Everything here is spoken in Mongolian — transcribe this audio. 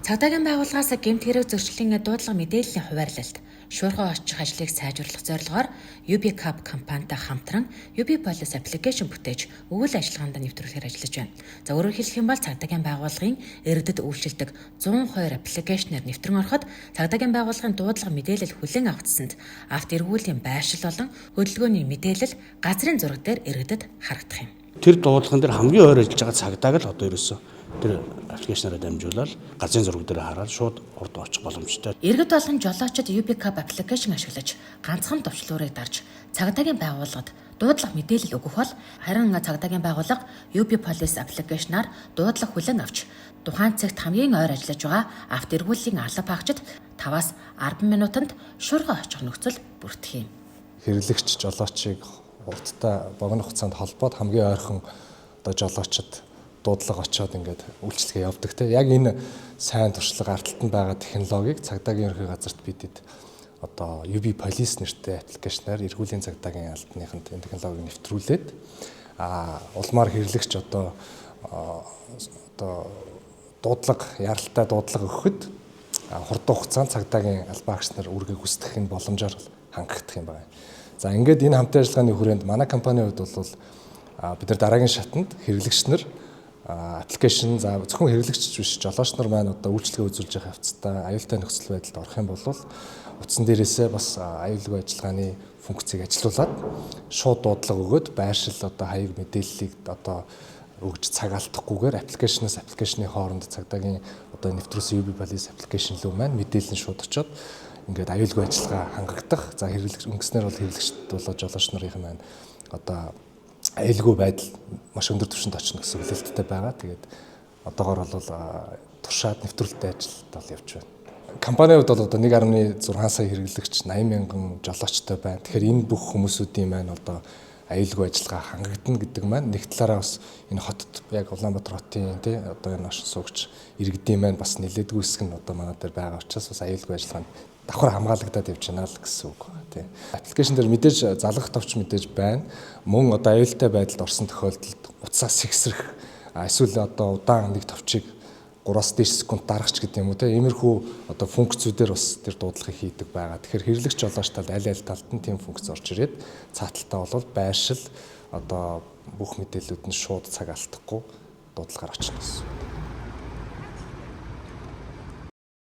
Цагдаагийн байгууллагаас гэмт хэрэг зөрчлийн дуудлага мэдээллийн хуваарлалт, шуурхай очих ажлыг сайжруулах зорилгоор UbiCab компанитай хамтран UB Police application бүтээж үйл ажиллагаанд нэвтрүүлэхээр ажиллаж байна. За, өөрөөр хэлэх юм бол цагдаагийн байгууллагын иргэдэд үйлчилдэг 102 application ээр нэвтрэн ороход цагдаагийн байгууллагын дуудлага мэдээлэл хүлээн авагдсанд авто эргүүлийн байршил болон хөдөлгөөний мэдээлэл газрын зураг дээр иргэдэд харагдах юм. Тэр дуудлаган дээр хамгийн ойр ажиллаж байгаа цагдааг л одоо ерөөсөө тэр application аараа дамжуулаад газрын зураг дээр хараад шууд хурд очих боломжтой. Иргэд болон жолоочид UbiCab application ашиглаж ганцхан товчлуурыг дарж цагдаагийн байгууллагад дуудлага мэдээлэл өгөх бол харин цагдаагийн байгууллага UB Police application аар дуудлага хүлээн авч тухайн цагт хамгийн ойр ажиллаж байгаа авто эргүүллийн алба хаагчид 5-аас 10 минутанд шуурхай очих нөхцөл бүрдэх юм. Хэрэглэгч жолоочийг урттай богино хугацаанд холбоод хамгийн ойрхон одоо жолоочид дуудлага очоод ингээд үйлчилгээ явдаг те. Яг энэ сайн туршлага, ард талд нь байгаа технологиг цагдаагийн ерөнхий газарт бидэд одоо UB Police нэртэй application аар эргүүлийн цагдаагийн албаныханд энэ технологиг нэвтрүүлээд улмаар хэрэглэгч одоо дуудлага, яралтай дуудлага өгөхөд хурдан хугацаанд цагдаагийн албан хаагч нар үүргийг гүйцэтгэх нь боломжоор хангагдах юм байна. За, ингээд энэ хамтын ажиллагааны хүрээнд манай компанийн хувьд бол бид нар дараагийн шатанд хэрэглэгч нар application, за, зөвхөн хэрэглэгч биш, жолооч нар маань одоо үйлчилгээ үзүүлж явах явцдаа аюултай нөхцөл байдалд орох юм бол утсан дээрээсээ бас аюулгүй ажиллагааны функцийг ажилуулад шууд дуудлага өгөөд байршил, одоо хаяг мэдээллийг одоо өгж цаг алдахгүйгээр application аас application ы хооронд цагдаагийн одоо нэвтрүүлсэн UB Police application руу маань мэдээлэл нь шууд очоод ингээд аюулгүй ажиллагаа хангагдах. За, хэрэглэгч өнгөснөр бол хэрэглэгчд болоо жолооч нарын маань одоо аюулгүй байдал маш өндөр түвшинд очно гэсэн хүлээлттэй байгаа. Тэгээд одоогор бол туршаад нэвтрүүлэлттэй ажилд бол явж байна. Компанийн хувьд бол одоо 1.6 сая хэрэглэгч, 80 мянган жолоочтой байна. Тэгэхээр энэ бүх хүмүүсүүдийн маань одоо аюулгүй ажиллагаа хангагдана гэдэг маань нэг талаараа бас энэ хотод, яг Улаанбаатар хотын тий одоо энэ оршин суугч иргэдийн маань бас нэлээдгүй хэсэг нь одоо манай дээр байгаа учраас бас аюулгүй ажиллагаанд давхар хамгаалагдаад явж байна л гэсэн үг байна тий. Application дээр мэдээж залгах товч мэдээж байна. Мөн одоо аюултай байдалд орсон тохиолдолд утсаас сэгсрэх, эсвэл одоо удаан нэг товчийг 3-аас дээш секунд дарах ч гэдэг юм уу те, иймэрхүү одоо функцүүдээр бас тэр дуудлагыг хийдэг байгаа. Тэгэхээр хэрэглэгч жолооч талд, аль аль талд нь тийм функц орж ирээд цааталтаа бол байршил, одоо бүх мэдээллүүд нь шууд цаг алдахгүй дуудлагаар очно гэсэн.